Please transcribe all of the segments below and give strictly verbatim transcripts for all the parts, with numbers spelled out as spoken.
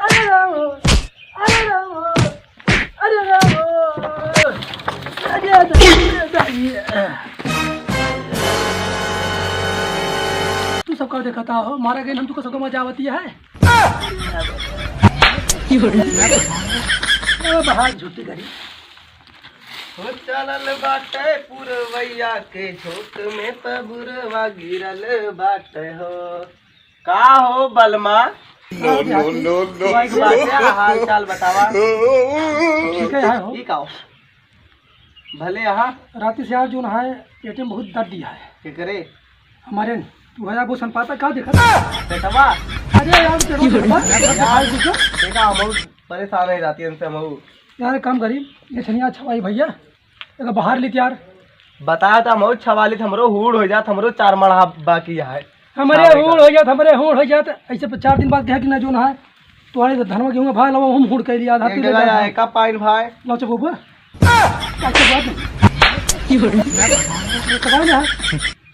अरे राम हो, अरे राम हो, अरे राम हो, अरे दाई, अरे दाई। तू सबका देखता हो, मारा गए हम तुका सबका मजा आवती है। ओ बहार झूठी घड़ी। हो चलल बाटे पुरवैया के झोंक में पबुरवा गिरल बाटे हो। का हो बलमा? No, no, no, no। भाई के बात है, हाल चाल बतावा। ठीक है, हो। ई का हो? भले यहाँ। राती से आज जोन है, पेटे में बहुत दर्द दिया है। के करे? हमारे न, तू है वो सन पाता का देखा? पेटवा? अरे यार, पेटवा, पेटवा। यार, देखा, हम बहुत परेशान है राती से, हम बहुत। यार, एक काम करी, ये छनिया छवाई भैया, एक बाहर ली यार। बताया तो हम छवालित, हमरो हूड़ हो जात, हमरो चार मड़ा बाकी है। हमरे छावे का। हूड़ हो जात, हमरे हूड़ हो जात। ऐसे पर चार दिन बाद कहे कि ना जो ना है, तुम्हारे तो धनवा गेहूं भाई लावा, हम हूड़ कर लिया, एक जगह आए का पाइन भाई। लाओ चुप ऊपर। क्या चुप बात नहीं। ये तो भाई ना।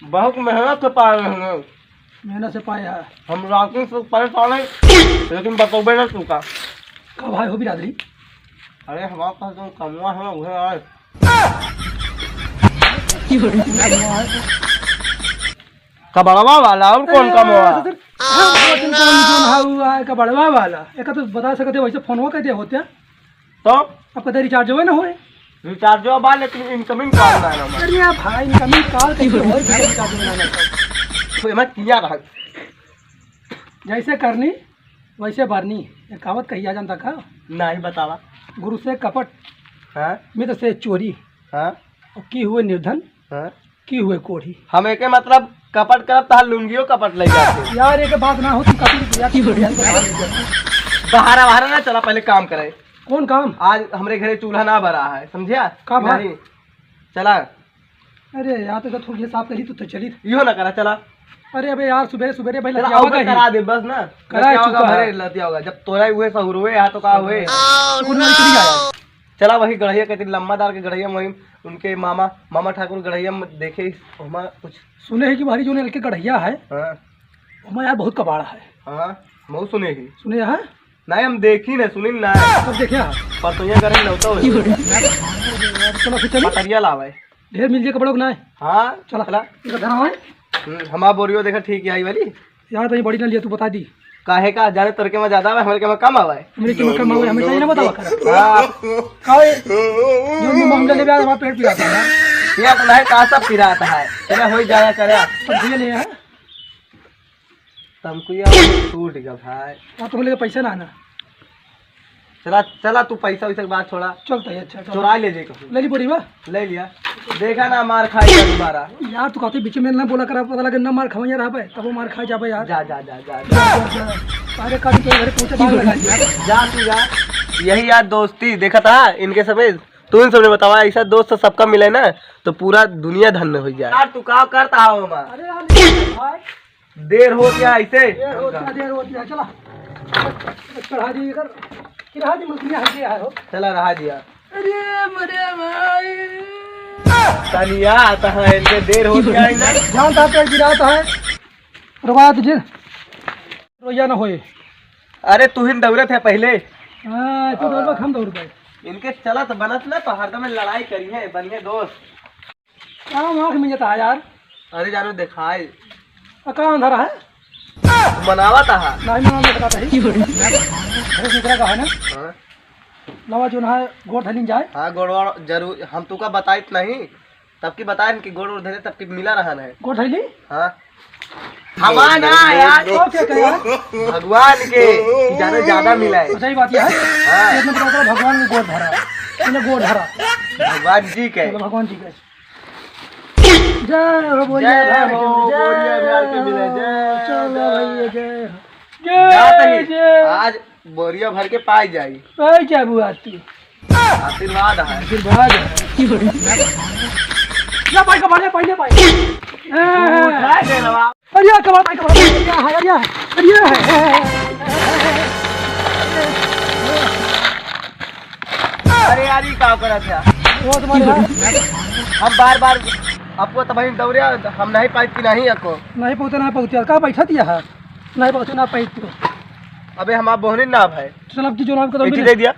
बहुत मेहनत से पाए हैं। मेहनत से पाए हैं। हम रात से परेशान है, लेकिन बतौबे ना तू का। का भाई हो बिरादरी? अरे, हमारे पास जो कमवा है, वह आज। कबड़वा वाला, और कौन कमवा? अरे, ससुर, हाँ, लेकिन कौन, कौन है वो, आ, कबड़वा वाला? एक तो बता सकते, वैसे फोनवा कर दिया होते। तो? अब कदे recharge होए ना होए? Recharge बा, लेकिन incoming call ना आना। अरे भाई, incoming call कैसे होए, बिना recharge में ना आना? तो मैं किया रहा। जैसे करनी, वैसे भरनी। एक कहावत कही आ जानता का? नहीं, बतावा। गुरु से कपट, हाँ? मित्र से चोरी, हाँ? और की हुए निर्धन, हाँ? की हुए कोढ़ी। हम एके मतलब कपट करब, तहार लुंगियो कपट ले जाते। यार, एक बात ना हो, तू कपट किया, तू यार को बाहर ले जा। बहारा, बहारा ना चला, पहले काम करे। कौन काम? आज हमरे घरे चूल्हा ना बरा है, समझिया? का भा? नहीं, चला। अरे यार, तो थोड़ी साफ करी, तू तो चली। इहो ना करा, चला। अरे अबे यार, सुबेरे, सुबेरे भाई चला, लतियावा अबे का ही। करा दे बस ना। करा लतियावा चुका का है। भरे लतियावा का। जब तोरा उहे सहुरवे है, तो का हुए? तो कुछ नहीं, चली जा यार। चला वही गढ़िया के दिन लम्बा दार के गढ़िया में वही उनके मामा, मामा ठाकुर गढ़िया में देखे, हमा कुछ। सुने है कि भारी जो ने के गढ़िया है, हाँ। हमा यार बहुत कबाड़ा है। हाँ, बहुत सुने ही। सुने है? नहीं, हम देखी ना, सुनी ना। सब देखे है? परसों ये गढ़िया लौटा हो। चलो फिर चली। पतरिया लावे। ढेर मिल जाए कपड़ा को ना है। हाँ, चला। चला। इधर धरा है। हम्म, हमार बोरियो देखा ठीक है आई वाली। यार, तो ये बड़ी ना लिया, तू बता दी। काहे का? जाने तोर के में ज्यादा आवे, हमरे के में कम आवे। हमरे के में कम आवे, हमें चाहिए ना बतावा कर। हाँ। काहे? जो मुंह मामला ले बे, हमारा पेट पिराता है। ये तो नहीं, का सब पिराता है। तेरा हो ही जाया करे। सब धीरे ले है। तमकुया टूट गया भाई। हाँ, तो बोले पैसा ना आना। चला, चला, तू पैसा वैसा के बात छोड़ा। चलता है, अच्छा, चल। चोरा ले जे कहूँ। ले ली बोरी बा? ले लिया। देखा ना, मार खाई जा दोबारा। यार, तू कहते बीच में ना बोला करा, पता लगे ना मार खवैया रहा भाई, तब वो मार खा जाबे यार। जा, जा, जा, जा, जा। जा, जा, जा। अरे, कभी तो घर पहुंचे, बाहर लगा दिया। जा, तू जा। यही यार दोस्ती, देखा था इनके समय, तू इन सबने बतावा, ऐसा दोस्त सबका मिले ना, तो पूरा दुनिया धन्य हो जाए। यार, तू का करता हो, माँ? अरे यार, भाई। देर हो गया ऐसे। देर हो गया, देर हो गया, चला। चढ़ा दी इधर। गिरा दी, मछलियाँ हट गया है हो। चला रहा दिया। अरे मरे भाई। तनिया आता है, इनके देर हो गया है ना। जानता तो गिराता है। रुका तुझे। रोइया ना होए। अरे तू ही दौड़त है पहले। हाँ, तू दौड़बा, हम दौड़बे। इनके चलत बनत ना तो हरदम लड़ाई करी है, बनिए दोस्त। का आँख में जाता है यार? अरे जानो देखाई। आ, का अंधारा है? मनावा ता है। नहीं मनावा सकता है। अरे दूसरा का है ना? हाँ। लवा जो ना है, गोड़ धलिन जाए। हाँ, गोड़ वोड़ जरूर, हम तुका बताइत नहीं, तब की बताए कि गोड़ वोड़ धरे, तब की मिला रहा है। गोड़ धैली? हाँ। हवा ना यार। तो क्या कहे यार? भगवान के जाने ज्यादा मिला है। सही बात है। हाँ। इतना बड़ा भगवान के गोड़ धरा, इन्हें गोड़ धरा। भगवान जी के। भगवान जी के। जय हो बोरिया जय भाई हो, के, जय बोरिया भाई के हो। मिले, जय, चलो जय। भैया, जय हो। जय, जात ही, जय। आज बोरिया भर के पाई जाई। पाई जाबू आज तू। आशीर्वाद है। आशीर्वाद है। जा भाई, कमा ले, पहले भाई। उठा दे रवा। अरे यार, कमा भाई, कमा भाई, अरे यार, अरे यार, अरे यार। अरे यार, ये का करत है? वो तुम्हारे हम बार बार आपको तबाही दौड़े, हम नहीं पाई कि नहीं आपको। नहीं पहुँचा, नहीं पहुँचा। का बैठा दिया है? नहीं पहुँचा, ना पाई तू। अबे हमार बोहनी ना भाई। चल अब तू जो नाम कदम एठी भी दे दिया।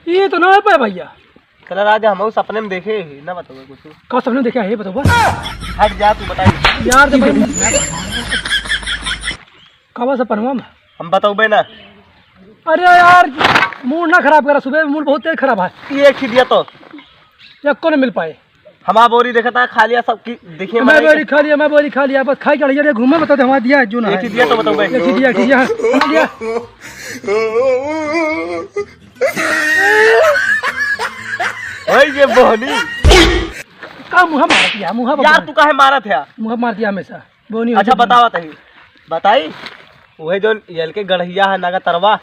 ये तो ना है पाए भैया। चला राज, हम सपने में देखे ही, ना बताओ कुछ। का सपने में देखे है, बताओ बस। हट जा, तू बताई। यार, तो भाई, का बा सपनवा में? हम बताओ बे ना। अरे यार, मूड ना खराब करा, सुबह मूड बहुत तेज खराब है। ये एक ही दिया तो। एको न मिल पाए। हमार बोरी देखा था, खा लिया सब की, देखिए मैं हमारे बोरी खा लिया, मैं बोरी खा लिया, बस खाई के अड़िया घूमे, बता दे, हमारा दिया है, जो ना एक है। ही दिया तो बताओ बे। एक ही दिया, एक ही दिया, हाँ, दिया। ओए ये बोहनी। का मुँह मारत है, मुँह यार, तू काहे मारत है? मुँह मार दिया हमेशा। बोनी हो अच्छा, जाती। बतावा तही। बताई? वही जौन यल के गढ़िया है, नागा तरवा।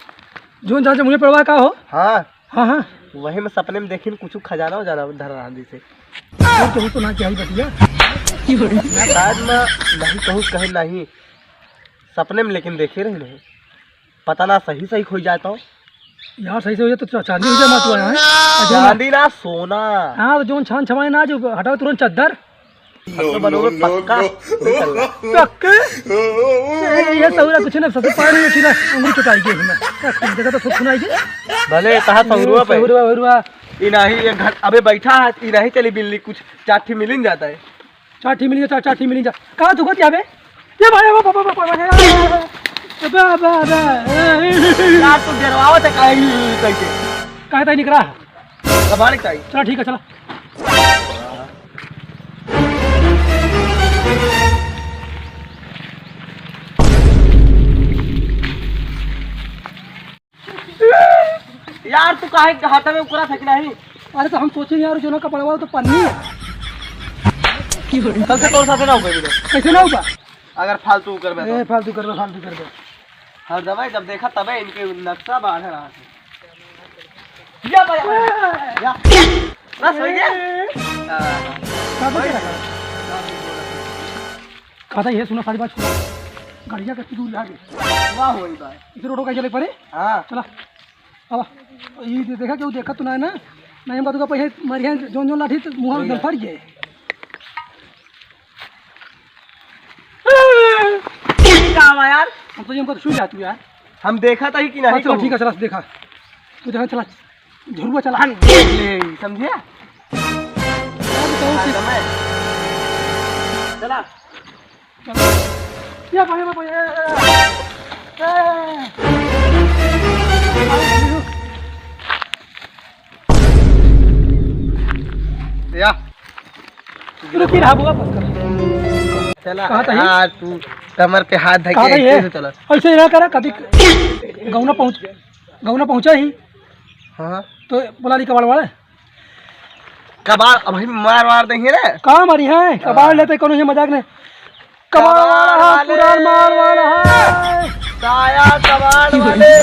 जौन जहाँ से मुँह पड़वा का हो? हाँ। हाँ, हाँ। वही में सपने में देखी न कुछ खजाना उजाना धर रहा जैसे। और कहूँ तो ना क्या ही बतिया। शायद मैं नहीं कहूँ, कहे नहीं। सपने में लेकिन देखे रही नहीं। पता ना सही सही खोई जाए तो। यार, सही से हो जाए तो चा-, चांदी हो जाए, मातुआ, हैं? अच्छा, चांदी ना, सोना। हाँ, तो जौन छान छमाए ना, जो हटाओ तुरंत चद्दर। हम तो बनोगे पक्का। पक्के? ये, ये सहुरा कुछ ना, सबसे पानी में फिर उंगली चुटाई गई है ना। देखा तो थोड़ा सुनाई गई। भले कहा सहुरुआ पे। सहुरुआ, सहुरुआ। ई नाही, ये घर, अबे बैठा है, ई नाही चली बिल्ली, कुछ चाठी मिलिन जाता है। चाठी मिली जा, चा-, चाठी मिली जा। कहाँ थूकत है बे? ये भाई, बा, बा, बा, बा, बा, बा, बा, बा, ए। यार, तू डरवावत है काहे, कैसे? काहे ताई निकरा? कबाड़ ताई। चला, ठीक है, चला। यार, तू काहे हाथ में उकरा फेंक नहीं? अरे, तो हम सोचे यार, जो ना कपड़वा तो पन्नी है। कल से तोर साथे ना हो पाई। कैसे ना होगा? अगर फालतू करबे तो। ए, फालतू करबे, फालतू करबे। हर दवाई जब देखा तबे इनके नक्शा बाढ़ रहा है। या भाई, या। बस हो गया? हाँ। का बचे रहा? कहता ये सुना सारी बात छोड़ा। गड़िया के तू दूर जाके। वाह होई बा। इधर रोड का चले पड़े? हाँ। चला। अब ये दे-, देखा केहू देखा तो ना है ना? नहीं हम कहता पहले मरिया जौन जौन लाठी तो मुँह में फट गए। का हुआ यार? हम तो ये हमको तो छू जा तू यार। हम देखा था ही कि नहीं हाँ, चला कहूँ। ठीक है, चला देखा। तू देखा चला। झुरुआ चला। हम देख ले, समझे? चला। चला। या भाई, या भाई, ए, ए, ए, ए। या। रुकी रहा बुआ, बस कर। चला, कहाँ था ये? हाँ, तू कमर पे हाथ धके कहाँ था ये? ऐसे से चला। ऐसे ना करा, कभी गौना पहुँच, गौना पहुँचा ही। हाँ। तो बोला नहीं कबाड़ वाले। कबाड़, अभी मार वार देंगे रे। कहाँ मारी है? कबाड़ हाँ। लेते कोनो ये मजाक नहीं। कबाड़ कबाड़ वाला, वाले। पुरान माल वाला है। साया कबाड़ वाले।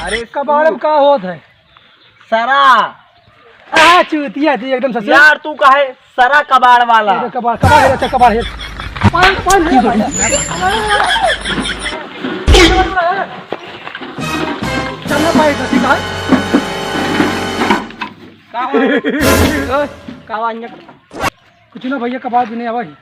अरे कबाड़ में का होत है? सरा। आ, चूतिया थी एकदम ससुर। यार, तू काहे सरा कबाड़ वाला? अरे, कबाड़, कबाड़ है, अच्छा, कबाड़ है। पान, पान है, पान है। चलना पाएगा, ठीक है? का हुआ? ओए, का हुआ, इन्हें करता? कुछ ना भैया, कबाड़ भी नहीं आवा ही।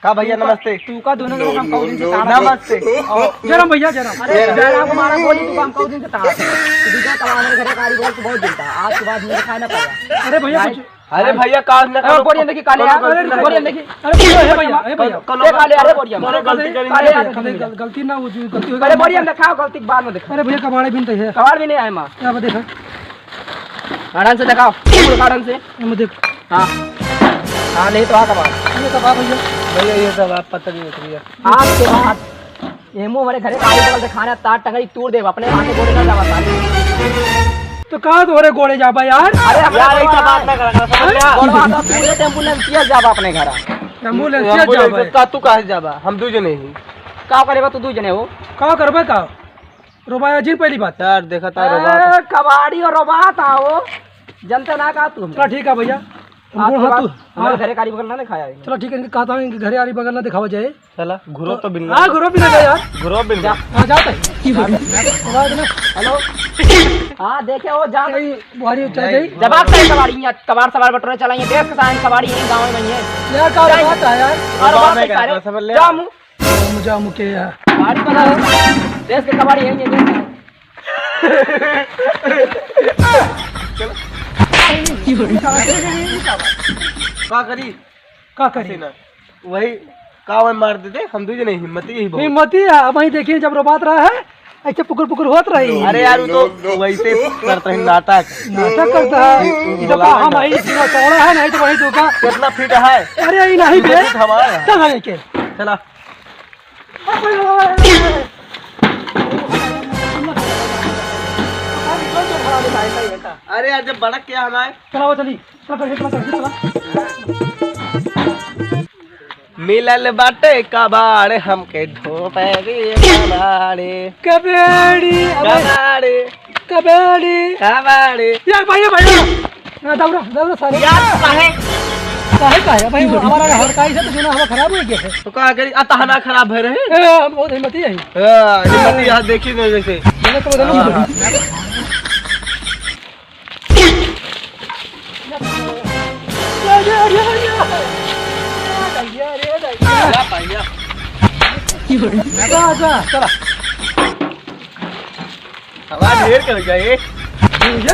का भैया, तू का, नमस्ते। तू का दोनों लोग हम कऊ दिन से ताड़ा नमस्ते। जय राम भैया, जय राम। अरे, जय राम। जय राम कुमार, बोली तू का हम कऊ दिन से ताड़ा। तू भी जा, तब हमारे घरे गाड़ी बोल, तू बहुत दिन था। आज के बाद मुझे खाना पड़ा। अरे भैया, कुछ अरे भैया, का ना अरे करो। बोरिया देखी, काले यार। अरे बोरिया देखी। अरे भैया, हे भैया, हे भैया। कोनो ए काले, अरे बोरिया कोनो मार। गलती करी काले नहीं। यार, गल-, गलती ना, वो जो गलती हो अरे गई, बोरिया माफ दिखाओ, गलती के बाद में दिखाओ। अरे भैया, कबाड़े भी नहीं है। कबाड़ भी नहीं आए माँ। क्या देखा? आराम से दिखाओ, बिल्कुल आराम से। ये देख। हाँ। हाँ, नहीं तो आ कबाड़। ये कबाड़ भैया। भैया, ये सब आप पता नहीं उतरी है। आज के बाद ये मुंह हमारे घरे गाड़ी बगल से खाना तार टंगड़ी तोड़ देब, अपने हाथे गोड़े ना जावा साले। तो कहाँ तोरे गोड़े जाबा यार? अरे हमारे यार, ऐसा बात ना करा, समझ गया? गोड़वा तो पूरे एम्बुलेंस किया जाबा अपने घर। एम्बुलेंस किया एम्बुलेंस जाबा? का तू काहे जाबा? हम दू जने ही। का करे बा तू दू जने हो? का करबे का? रोबाया जी, पहली बात। यार, देखा था, ए, रोबात। कबाड़ी और रोबात आओ। जनता ना का तू हमका। चला, ठीक है भैया। हम आज गोड़ के हाथ बाद तू, हमारे हाँ। घरे कारी बगल ना, ना खाया है। चला, ठीक है, इनके कहता हूँ, इनके घरे आरी बगल ना दिखावा जाए। चला, घुरो तो बिन हाँ, घुरो भी ना जाए यार। घुरो बिन जा। हाँ, जाता है। बात ना। हेलो। हाँ, देखे वो जा। यही बुहारी चल गई। जवाब सही कबाड़ी है, कबाड़ सवार बटोरे चलाइए, देश के साथ कबाड़ी यही गाँव में ही है। यार, का बात है यार? और बात है सारे। समझ ले। जा मुँह। मुझे मुके है। कबाड़ी बना रहे। देश के कबाड़ी है ये, देश के। का करी? का करी? ऐसे ना। वही काव में मार देते, हम दुइ जने हिम्मती ही बहुत। हिम्मती है, अब वही देखिए जब रोबात रहा है, ऐसे पुकुर पुकुर होत रही। अरे यार, वो तो वैसे करता है नाटक। नाटक करता है। ये तो हम आई इतना चौड़ा है, नहीं तो वही धोखा। कितना फीट है? अरे, ये नहीं बे। फीट हमारा है। चल, आगे के। चला। अरे यार, जब बड़क क्या हमारे। चला, वो चली। चला, चला, चला, चला, चला। मिलल बाटे कबाड़ हमके ढोपे रे कबाड़े। कबाड़ी, अबे। कबाड़े। कबाड़ी। कबाड़ी। यार भैया, भैया। ना, दौड़ा, दौड़ा सारे। यार, काहे? काहे, काहे? भाई, हमारा हड़काई से तो जो ना हवा खराब हो गया है। तो का करी? आ, तहना खराब है रहे? ए, हम बहुत हिम्मती है। हाँ, हिम्मती यहाँ देखी नहीं जैसे। मैंने तो बदलूं। हाँ, हाँ। जा, जा, जा, जा। जा, जा, जा। जा, जा, चला। आवाज ढेर कर गया ये। जा, जा।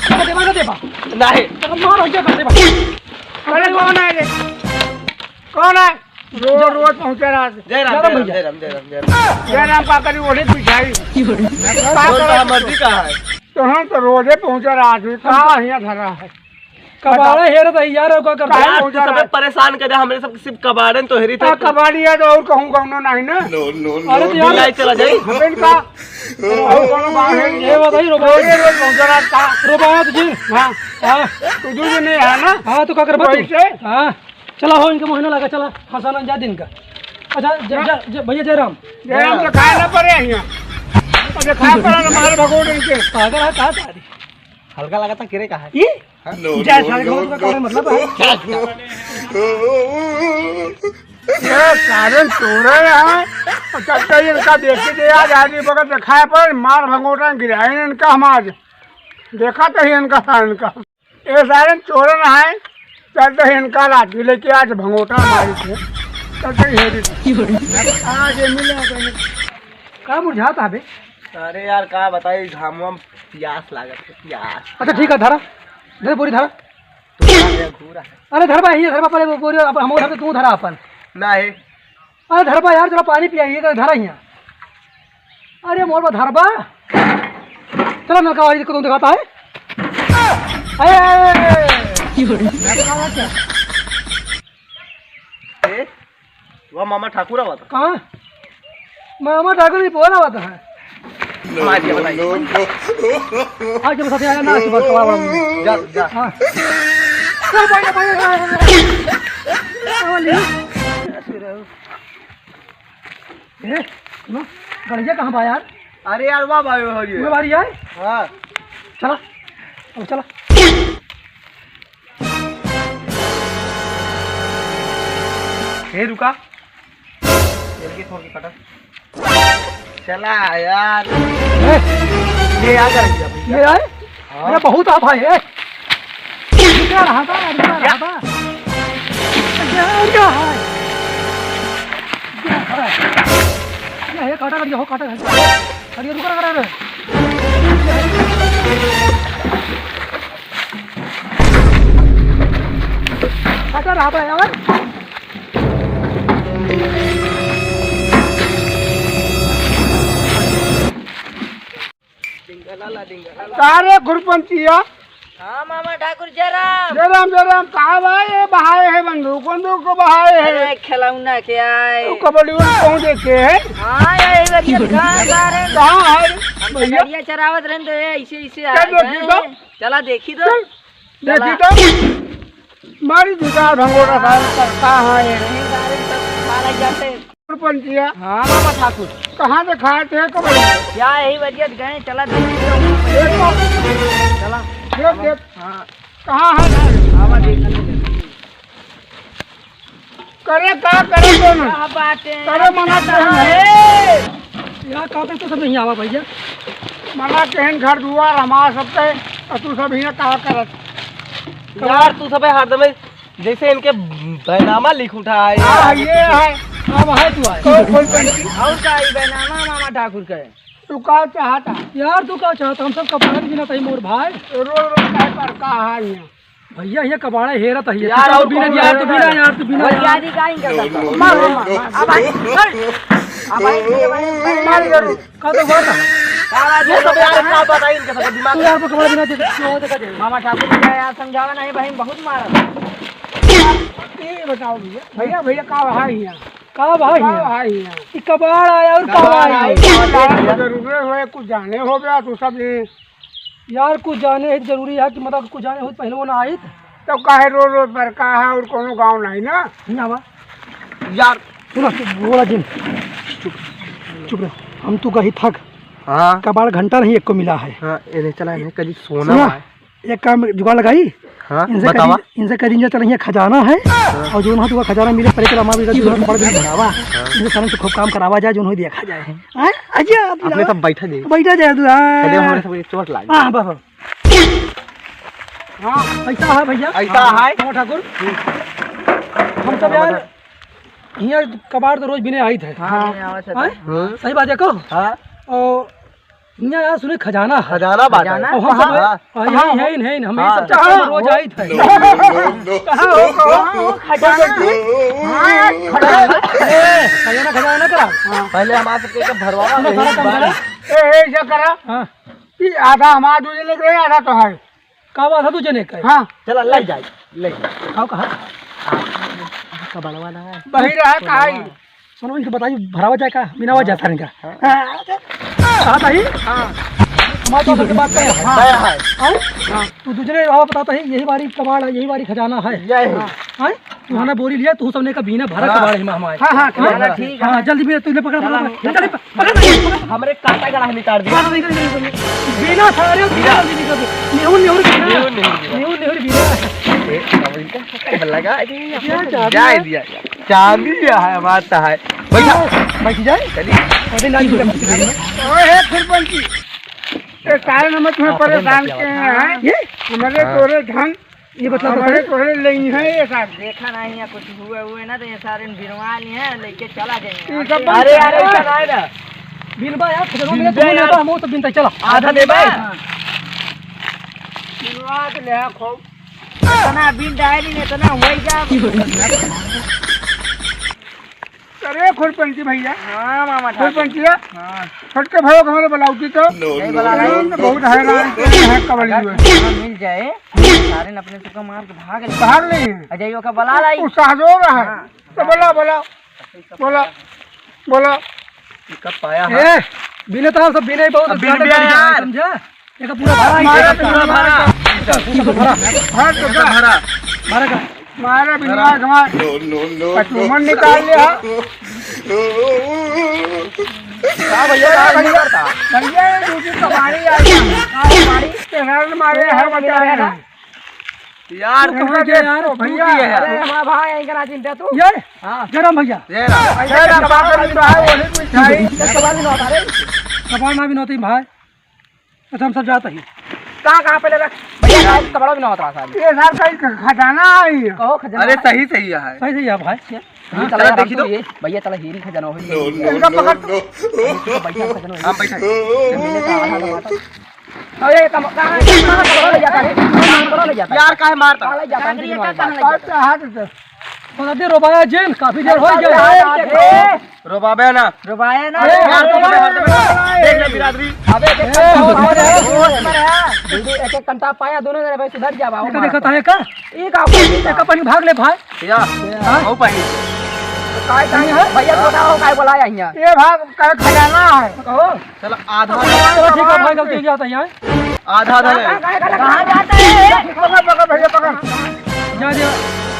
मार दे, मार दे, बा। नहीं। चल, मार, जा, मार दे, बा। अरे, कौन है रे? कौन है? रोज, रोज पहुँचे रहा। जय राम, जय राम जय राम, भैया। जय राम, जय राम, जय राम। जय राम का करी, ओढ़े पिछाई। का बोल, करा तोहार तू? मर्जी का है? तो हम तो रोजे पहुँचे रहा, तू का हियाँ धरा है? कबाड़ा हेरत है यार, का करता काहे है? पहुँचा रहा है? परेशान कर दे, हमरे सब सिर्फ कबाड़न तो हेरी का थे। कबाड़ी है तो और कहूँ कौनो नहीं ना। अरे तो यार, बिलाई चला जाई। हमें का? और कौनो बात है? ये बताइए, रोबात। रोजे रोज पहुँचा रहा था। रोबात जी। हाँ। हाँ। तू दूध नहीं है ना? हाँ, तो का करबा तू? वैसे? हाँ। चला हो, इनके महीना लगा, चला, फंसाना जा दिन का। अच्छा, ज-, ज-, ज-, भैया जयराम। जयराम तो खाए ना पड़े यहाँ। अब ये खाए पड़ा ना, मार भगोड़ इनके। पागल है, कहाँ से आ रही? हल्का लगा था, किरे का है? ई? हाँ? जय सारे को तो का मतलब है? ये सारे चोर हैं। अच्छा, इनका देख के आज आदमी बगल दिखाए पर मार भगोड़ा गिराए इनका हम आज। देखा तो ही इनका, इनका। ये सारे चोरन हैं, चलते ही इनका लाठी लेके आज भंगोटा मारी थे, चलते ही हेरी थे। आज ये मिले हैं तो इन्हें का मुरझात है बे? अरे यार, का बताई, घामवा में प्यास लागत है, प्यास। अच्छा, ठीक है, धरा, दे बोरी धरा। तू धरा है, घूरा है। अरे धरबा, ये धरबा, पहले वो बोरी, अब हम उधर, तू धरा अपन। नहीं। अरे धरबा यार, जरा पानी पियाइए, तो धरा हियाँ। अरे मोर बा धरबा। चलो नलका वाली को तुम दिखाता है। अरे, अरे, अरे, अरे। ए, वह मामा ठाकुर आवा था। कहाँ? मामा ठाकुर ही बोला हुआ था। मार दिया, बताइए। आज जब साथे आया ना, आज बात करा बड़ा। जा, जा। हाँ। ओ भाई, भाई, भाई, भाई। ए, सुनो, गड़िया कहाँ बा यार? अरे यार, वाह भाई, वाह भाई। ये बारी है? हाँ। चला, अब चला। ए, रुका। तेल के छोड़ के कटा। चला यार। ए, ये आ जा भैया। ये आए? हाँ। अरे बहुत आप है, ए। रुका रहा था, रुका रहा था। ये क्या है? ये है, काटा कर दिया, हो, काटा कर दिया। अरे, रुका, रुका, रुका। काटा रहा था यार। का रे खुरपंचिया? हाँ मामा ठाकुर, जय राम। जय राम, जय राम। कहाँ बा ये बहाए है बंदूक, बंदूक को बहाए है? अरे खिलौना के आए। तो कबड्डी उबड्डी कहूँ देखे है? हाँ, यही बच्चे कहाँ जा रहे हैं? कहाँ है रे? हम भैया? गड़िया चरावत रहे तो ये ऐसे, ऐसे आ क्या गए देखी हैं। तो? चला देखी तो। चल, देखी चला। तो। मारी जुटा भंगोरा साहब करता है ये। नहीं, सारे सब मारा जाते। पंचिया। हाँ, मामा ठाकुर। कहाँ से खाए थे कबड्डी? क्या यही वजह गए, चला देख। देखो। चला। देख, देख। हाँ। कहाँ है? आवा देख। करे का करे दोनों? क्या बात है? करे मना करे ना। ए! यार, का पे तो सब नहीं आवा भैया। मना केहन घर दुआर हमार सबके, और तू सब हियाँ का करत? यार, तू सबे हरदम जैसे इनके बैनामा लिख उठा है। हाँ, ये है। अब है तू आए। कौन, कौन पंछी? और का, ई बैनामा मामा ठाकुर के। तू का चाहता? यार, तू का चाहता? हम सब कपड़ा भी ना तही मोर भाई। रोज रोज काहे पर का है यहाँ? भैया, ये कबाड़ा हेरत है। यार, तू और बिना कौन यार, तू बिना यार, तू बिना यार। यार, ये का ही करता था? मार, मार, मार। अब आई, अब आई, अब आई, अब आई, मार जरूर। का तो बात है? साला ये सब यार, का बताई इनके सब दिमाग। तू यार को कबाड़ा बिना दे, दे, दे, दे। मामा ठाकुर जी का यार समझावा नहीं, बहन बहुत मारा। ये बताओ भैया, भैया, भैया, का भाई है? का भाई का है? भाई है? ई कबाड़ आया और का कबाड़ भाई आया? है? जरूरी होए, कुछ जाने हो गया तू सब ये। यार, कुछ जाने है जरूरी है कि मतलब कुछ जाने हो पहले वो ना आइत। तो काहे रो रो पर का है और कोनो गाँव नहीं ना? नहीं आवा। यार। सुनो, बोला जिन। चुप, चुप रह। हम तू कही थक। हाँ। कबाड़ घंटा नहीं एक को मिला है। हाँ, इन्हें चला, इन्हें कभी सोना सुना, है। एक काम जुगाड़ लगाई। हाँ, इनसे बतावा। करी, इनसे करी, इनसे चला, ये खजाना है। हाँ। और जो वहाँ तुका खजाना मिले, परे के लामा भी रहती है, पकड़ के भरावा। हाँ। इनसे सालन से खूब काम करावा जाए, जो उन्हें देखा जाए। हाँ, अच्छा, आप अपने लोग सब बैठा जाए। बैठा जाए तू, हाँ। चलिए, हमारे सब चोट लाग गई। हाँ, बस, बस। हाँ, ऐसा है भैया। ऐसा है। हाँ, ठाकुर। हम सब यार, हियाँ कबाड़ तो रोज बिने आइत है। हाँ, बिने आवत है। हाँ? हाँ। सही बात है, कहो? हाँ। और हियाँ यार सुने खजाना है। खजाना बात है। खजाना? और हम सब हाँ। हैं, हैं, हैं, हम हाँ। सब चक्कर में रोज आइत है। कहाँ हो, कहाँ हो? खजाना? हाँ यार, खजाना। ए, खजाना, खजाना ना करा। हाँ। पहले हमारे सबके एक भरवा सुनो, ले, सारा काम बाहर। करा। ए, ए, ऐसा करा। हाँ। ई आधा हमार दू जने के रहे, आधा तोहार। का बात है, दू जने के? हाँ। चला, ले जाए, ले जाए। खाओ कहाँ? आ, आ, कबाड़वा ना है। वही रहा, कहाँ ही? सुनो, इनके बताइए, भरावा जाए का? मिनावा जाए सारे का? हाँ। हाँ, हाँ, भाई? हाँ। हमारे तो सबके बात तय है। हाँ। तय है। हाँ? हाँ। तू दूसरे रहा बताता है, यही बारी कबाड़ है, यही बारी खजाना है। यही। हाँ। हाँ? तू हमारा बोरी लिया, तू सबने का बीना भरा हाँ। कबाड़ ही में हमारे। हाँ, हाँ, हाँ, हाँ, हाँ, ठीक है। हाँ, जल्दी बीना, तू ले पकड़, पकड़, चला, पकड़, चला। पकड़, पकड़, पकड़। हमरे काटा गला में निकाल दिया। पकड़, निकाल, निकाल, निकाल। बीना था, अरे, बीना। बीना, बीना, बीना। नेहुर, नेहुर, बीना। नेहुर, नेहुर, बीना। ए, अब इनका लगा, अरे, क्या चाबी जाए है? दिया, चाबी है, बात है। बैठा। बैठ जाए। चलिए। अरे, लाल जी, ओए, हे सरपंची। ए, कारण हम तुम्हें हाँ, परेशान किए हैं। ये? हमारे हाँ। तोरे धन ये मतलब हमारे तोरे ले ही हैं ये सारे। देखा नहीं है, कुछ हुए हुए ना तो ये सारे बिनवा लिए हैं, लेके चला जाएंगे। ये सब अरे, अरे, ऐसा नहीं ना। बिनवा यार, खजाना में बिनवा तुम यार। लेबा, हम तो बिनता, चला। आधा दे भाई। हाँ। बिनवा के ले आ, खूब। इतना बिन डायरी में इतना हो ही जा। अरे खुरपंची भैया। हाँ, मामा ठाकुर। खुरपंचिया। हाँ। फटके भयो हमारे बलाउती तो। नहीं बला रहा। हम तो बहुत हैरान के हैं कबड्डी अगर में। खजाना मिल जाए, सारे ने अपने सबका मार के भाग ले। भाग ले। अजय का बला लाई। वो सहजो रहा है। हाँ। तो बोला, बोला। बोला, बोला। इनका पाया है। ए, बिने तो सब बिने बहुत अब बिन ज्यादा बिया कर दिया, यार। समझा? एक पूरा भरा ही मारा है। तो पूरा भरा। भरा। हाँ, तो भरा। भरा का? मारा बिनवा के मार। नो, नो, नो, कचूमन नो। निकाल ले, हाँ। हाँ भैया, का भैया? भैया, ये दूसरी कबाड़ी आ गई। हाँ, कबाड़ी। तेरा मारे है, बता रहे हैं। यार, तू कहाँ गया यार? तू भैया। की है यार? अरे, हमारा भाई है, इनका ना चिंता तू। ये? हाँ। जय राम भैया। जय राम। जय राम, बाबा भी तो है, वो भी कुछ है। कबाड़ भी ना होता रे। कबाड़ ना भी ना होती भाई। अच्छा, हम सब जाते ही। कहाँ, कहाँ पहले रख? भैया, कहाँ कपड़ा भी ना होता साहब। ये साहब का ही खजाना है ये। कहो खजाना अरे है। सही, सही है। सही, सही है भाई। हाँ, चला चला यार, देखी हम तो। तो ये, भैया, चला हीरी खजाना हो। No, no, इनका no, पकड़। No। भैया खजाना हो। हाँ, बैठा। मिलने का आधा दबाता। अरे, कम-, कहाँ, कहाँ कपड़ा ले जाता है? कहाँ कपड़ा ले जाता है? यार, काहे मारता? कहाँ ले जाता है? कहाँ ले जाता है? अच्छा, हाथ से। बता दे, रोबाया जेल, काफी देर हो गया। अरे, अरे, रोबाबे ना। रोबाए ना। अरे, मार दो, अरे, मार दो। देख ले बिरादरी। अबे, देख, ए, होश में रहे, होश में रहे। एक, एक कंटा पाया, दोनों जने भाई सुधर जावा, देखा, मार। देखा, ताहे का? ई का? एक अपन भाग ले, भाई। या, हाँ? आओ पानी। तो काय, काय, भैया, तो बताओ, काय बोला है यहाँ? ये भाग, काय खजाना है? कहो। चलो, आधा चलो, चलो, ठीक है, भाई, गलती हो गया था यहाँ। आधा, आधा ले। कहाँ जाता है? पकड़, पकड़, भैया, पकड़। जा, जा।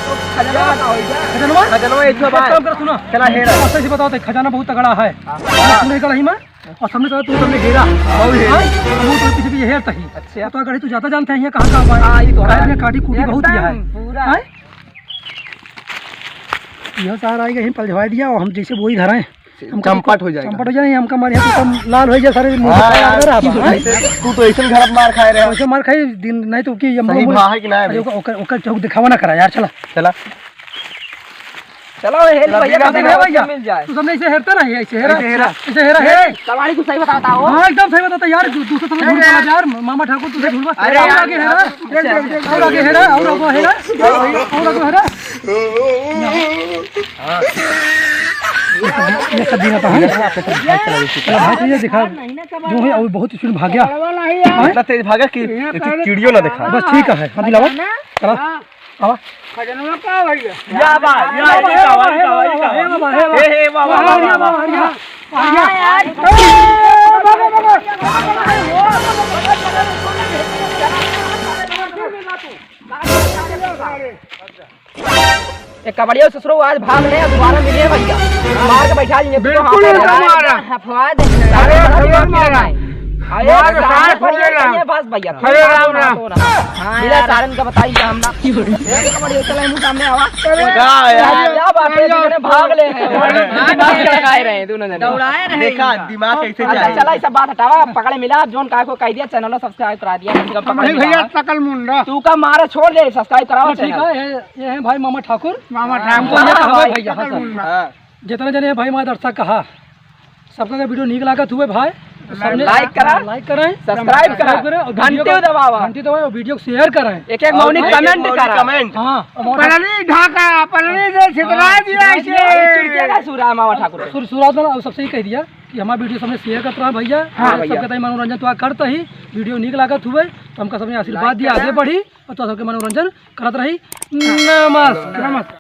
खजनवा का हो गया। खजनवा? खजनवा, एक ठो एक बार। काम कर, सुनो। चला, हेरा। ऐसे ही बताओ, तो खजाना बहुत तगड़ा है। हाँ। सुने का नहीं मैं? और सामने से तू सामने हेरा। बहुत हेरा। हाँ? वो तो पीछे पीछे हेरता ही। अच्छा। तो अगर तू ज्यादा जानते हैं, ये कहाँ, कहाँ पाए? हाँ, ये तो है। काटी कूटी बहुत दिया है। एकदम पूरा। हाँ? यह सारा आएगा, यहीं पलझवा दिया और हम जैसे वही घर हैं। हमका चंपट हो जाएगा। चंपट हो जाए, हमका मारे यहाँ तो कम लाल हो जाए, सारे मुंह हाँ, पे यार, लगा रहा तू तो है। ऐसे, तू तो ऐसे भी घर मार खाए रहे। ऐसे मार खाई दिन, नहीं तो कि ये सही मुंह भा है कि नहीं अरे, भाई? ओकर, ओकर, ओकर चौक दिखावा ना करा यार, चला। चला। चलो, हेल भैया, भैया, भैया। मिल जाए। तू सबने इसे हेरता नहीं है, इसे हेरा। इसे हेरा। इसे हेरा, हेरा। कबाड़ी को सही बताता हो। हाँ, एकदम सही बताता यार, दू-, दूसरे सबने झूठ बोला यार, मामा ठाकुर तुझे झूठ बोला। अरे, अरे, आगे हेरा। देख, देख, देख, और आगे हेरा, और आगे हेरा, और आगे हेरा। ये सब दिन आता है। चलो भाई, तो ये दिखा, जो है, अभी बहुत स्पीड भाग गया। इतना तेज भागा कि एक चिड़ियो ना देखा। बस ठीक है, हाँ, दिलावा। चला। आवा। खजनवा का भैया? या बा, या बा, या बा, या बा, या बा। हे, हे, बा, बा, बा, बा, बा। हाँ, यार। ए, कबड्डिया ससुरो आज भाग ले, दोबारा मिले भैया। मार के बैठा दीजिए, बिल्कुल नहीं मारा। हफवा दे। अरे, अरे, खबर मारा। अरे, मार के सारे सारे फरिया फरिया। ये बस भैया। अरे, राम, राम। हाँ, मिला यार। सारन का बताई क्या हमना। ए, कबड्डिया चला, मुँह सामने आवा। अरे, क्या यार? क्या बात है, अरे, दूसरे भाग ले हैं। अरे, दिमाग लड़ाए रहे हैं दोनों जने। दौड़ाए रहे हैं देखा, इनका। दिमाग कैसे अच्छा, चला, ये सब बात हटावा, पकड़े मिला, जोन का को कह दिया, channel subscribe करा दिया, कम से कम पकड़े हम भैया मिला। तकल मुंडा। तू का मारा छोड़ दे, subscribe कराओ तो ठीक channel। है, ये, ये है भाई मामा ठाकुर। मामा हाँ, ठाकुर। हमको ये हाँ, कहा भाई। भैया, हाँ, सर। हाँ। जितने जने हैं भाई हमारे दर्शक कहा, सबका अगर video नीक लागत हुए भाई, तो सबने like करा, like करें, subscribe करा, subscribe करें और घंटी video को दबावा। घंटी दबाएं और video को share करें। एक एक और मौनी एक एक comment मौनी करा। Comment। हाँ, और मौनी पलनी ढाका, पलनी से छितरा हाँ, दिया छितरा इसे। दिया, चुड़किया का सुरा मामा ठाकुर। सुर-, शुरुआत में सबसे ही कह दिया कि हमारा video सबने share करत रहा भैया। हाँ और भैया। सबके ताई मनोरंजन तो करता ही, video नीक लागत हुए तो हमका सबने आशीर्वाद like दिया, करा। आगे बढ़ी और तो सबके मनोरंजन करत रही। नमस्कार। नमस्कार।